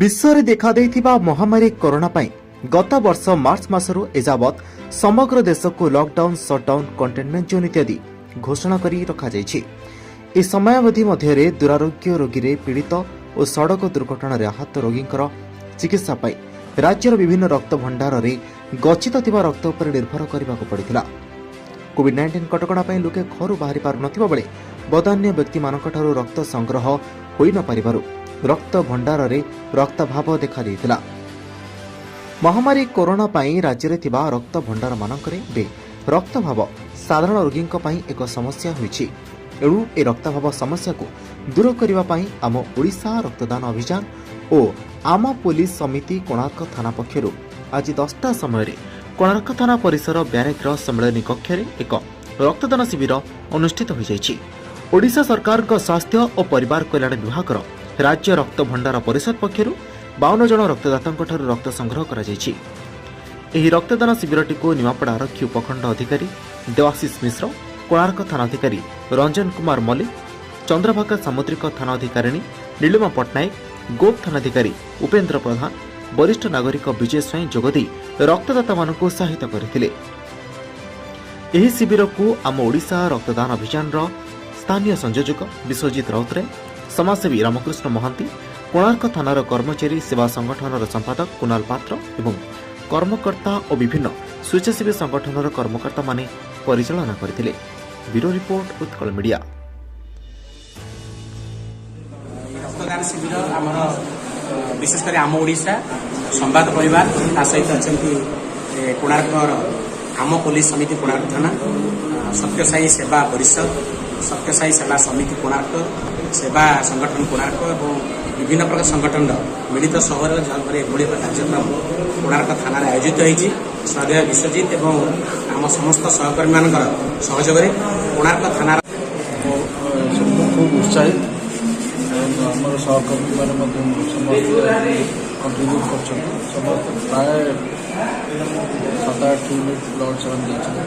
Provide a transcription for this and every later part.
ବିଶ୍ୱରେ ଦେଖାଦେଇଥିବା ମହାମାରୀ କରୋନା ପାଇଁ ଗତ ବର୍ଷ ମାର୍ଚ୍ଚ ମାସରୁ ଏଯାବତ୍ ସମଗ୍ର ଦେଶକୁ ଲକଡାଉନ୍, ସଟ୍ଡାଉନ୍, କଣ୍ଟେନମେଣ୍ଟ ଜୋନ୍ ଇତ୍ୟାଦି ଘୋଷଣା କରି ରଖାଯାଇଛି। ଏହି ସମୟାବଧି ମଧ୍ୟରେ ଦୁରାରୋଗ୍ୟ ରୋଗୀରେ ପୀଡ଼ିତ ଓ ସଡ଼କ ଦୁର୍ଘଟଣାରେ ଆହତ ରୋଗୀଙ୍କର ଚିକିତ୍ସା ପାଇଁ ରାଜ୍ୟର ବିଭିନ୍ନ ରକ୍ତ ଭଣ୍ଡାରରେ ଗଚ୍ଛିତ ଥିବା ରକ୍ତ ଉପରେ ନିର୍ଭର କରିବାକୁ ପଡ଼ିଥିଲା। କୋଭିଡ୍-19 କଟକଣା ପାଇଁ ଲୋକେ ଘରୁ ବାହାରି ପାରୁନଥିବା ବେଳେ ବଦାନ୍ୟ ବ୍ୟକ୍ତିମାନଙ୍କଠାରୁ ରକ୍ତ ସଂଗ୍ରହ ହୋଇନପାରିବାରୁ ରକ୍ତ ଭଣ୍ଡାରରେ ରକ୍ତାଭାବ ଦେଖାଦେଇଥିଲା। ମହାମାରୀ କରୋନା ପାଇଁ ରାଜ୍ୟରେ ଥିବା ରକ୍ତ ଭଣ୍ଡାରମାନଙ୍କରେ ଏବେ ରକ୍ତାଭାବ ସାଧାରଣ ରୋଗୀଙ୍କ ପାଇଁ ଏକ ସମସ୍ୟା ହୋଇଛି। ଏଣୁ ଏ ରକ୍ତାଭାବ ସମସ୍ୟାକୁ ଦୂର କରିବା ପାଇଁ ଆମ ଓଡ଼ିଶା ରକ୍ତଦାନ ଅଭିଯାନ ଓ ଆମ ପୋଲିସ ସମିତି କୋଣାର୍କ ଥାନା ପକ୍ଷରୁ ଆଜି 10ଟା ସମୟରେ କୋଣାର୍କ ଥାନା ପରିସର ବ୍ୟାରେକ୍ର ସମ୍ମିଳନୀ କକ୍ଷରେ ଏକ ରକ୍ତଦାନ ଶିବିର ଅନୁଷ୍ଠିତ ହୋଇଯାଇଛି। ଓଡ଼ିଶା ସରକାରଙ୍କ ସ୍ୱାସ୍ଥ୍ୟ ଓ ପରିବାର କଲ୍ୟାଣ ବିଭାଗର ରାଜ୍ୟ ରକ୍ତ ଭଣ୍ଡାର ପରିଷଦ ପକ୍ଷରୁ 52 ଜଣ ରକ୍ତଦାତାଙ୍କଠାରୁ ରକ୍ତ ସଂଗ୍ରହ କରାଯାଇଛି। ଏହି ରକ୍ତଦାନ ଶିବିରଟିକୁ ନିମାପଡ଼ା ଆରକ୍ଷୀ ଉପଖଣ୍ଡ ଅଧିକାରୀ ଦେବାଶିଷ ମିଶ୍ର, କୋଣାର୍କ ଥାନାଧିକାରୀ ରଞ୍ଜନ କୁମାର ମଲ୍ଲିକ, ଚନ୍ଦ୍ରଭାଗା ସାମୁଦ୍ରିକ ଥାନା ଅଧିକାରିଣୀ ନୀଳିମା ପଟ୍ଟନାୟକ, ଗୋପ ଥାନାଧିକାରୀ ଉପେନ୍ଦ୍ର ପ୍ରଧାନ, ବରିଷ୍ଠ ନାଗରିକ ବିଜୟ ସ୍ୱାଇଁ ଯୋଗଦେଇ ରକ୍ତଦାତାମାନଙ୍କୁ ଉତ୍ସାହିତ କରିଥିଲେ। ଏହି ଶିବିରକୁ ଆମ ଓଡ଼ିଶା ରକ୍ତଦାନ ଅଭିଯାନର ସ୍ଥାନୀୟ ସଂଯୋଜକ ବିଶ୍ୱଜିତ ରାଉତରାୟ, ସମାଜସେବୀ ରାମକୃଷ୍ଣ ମହାନ୍ତି, କୋଣାର୍କ ଥାନାର କର୍ମଚାରୀ ସେବା ସଂଗଠନର ସମ୍ପାଦକ କୁନାଲ ପାତ୍ର ଏବଂ କର୍ମକର୍ତ୍ତା ଓ ବିଭିନ୍ନ ସ୍ୱେଚ୍ଛାସେବୀ ସଂଗଠନର କର୍ମକର୍ତ୍ତାମାନେ ପରିଚାଳନା କରିଥିଲେ। Bureau report, Utkal media. ରକ୍ତଦାନ ଶିବିର ଆମର ବିଶେଷ କରି ଆମ ଓଡ଼ିଶା, ସମ୍ବାଦ ପରିବାର, ତା ସହିତ ଅଛନ୍ତି କୋଣାର୍କର ଆମ ପୋଲିସ ସମିତି କୋଣାର୍କ ଥାନା, ସତ୍ୟସାଇ ସେବା ପରିଷଦ, ସତ୍ୟସାଇ ସେବା ସମିତି କୋଣାର୍କ, ସେବା ସଂଗଠନ କୋଣାର୍କ ଏବଂ ବିଭିନ୍ନ ପ୍ରକାର ସଂଗଠନର ମିଳିତ ସହଯୋଗରେ ଏଭଳି ଏକ କାର୍ଯ୍ୟକ୍ରମ କୋଣାର୍କ ଥାନାରେ ଆୟୋଜିତ ହୋଇଛି। ଶ୍ରଦ୍ଧେୟ ବିଶ୍ୱଜିତ ଏବଂ ଆମ ସମସ୍ତ ସହକର୍ମୀମାନଙ୍କର ସହଯୋଗରେ କୋଣାର୍କ ଥାନାର ସବୁ ଖୁବ୍ ଉତ୍ସାହିତ ଏବଂ ଆମର ସହକର୍ମୀମାନେ ମଧ୍ୟ ସମସ୍ତେ କଣ୍ଟ୍ରିବ୍ୟୁଟ୍ କରିଛନ୍ତି। ସମସ୍ତେ ପ୍ରାୟ 7-8 ୟୁନିଟ୍ ବ୍ଲଡ୍ ସେମାନେ ଦେଇଛନ୍ତି।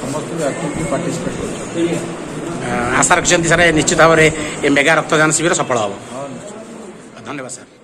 ସମସ୍ତେ ବି ଆକ୍ଟିଭଲି ପାର୍ଟିସିପେଟ୍ କରିଛନ୍ତି। ଆଶା ରଖିଛନ୍ତି ସାର୍, ନିଶ୍ଚିତ ଭାବରେ ଏ ମେଗା ରକ୍ତଦାନ ଶିବିର ସଫଳ ହେବ? ହଁ, ନିଶ୍ଚିତ। ଧନ୍ୟବାଦ ସାର୍।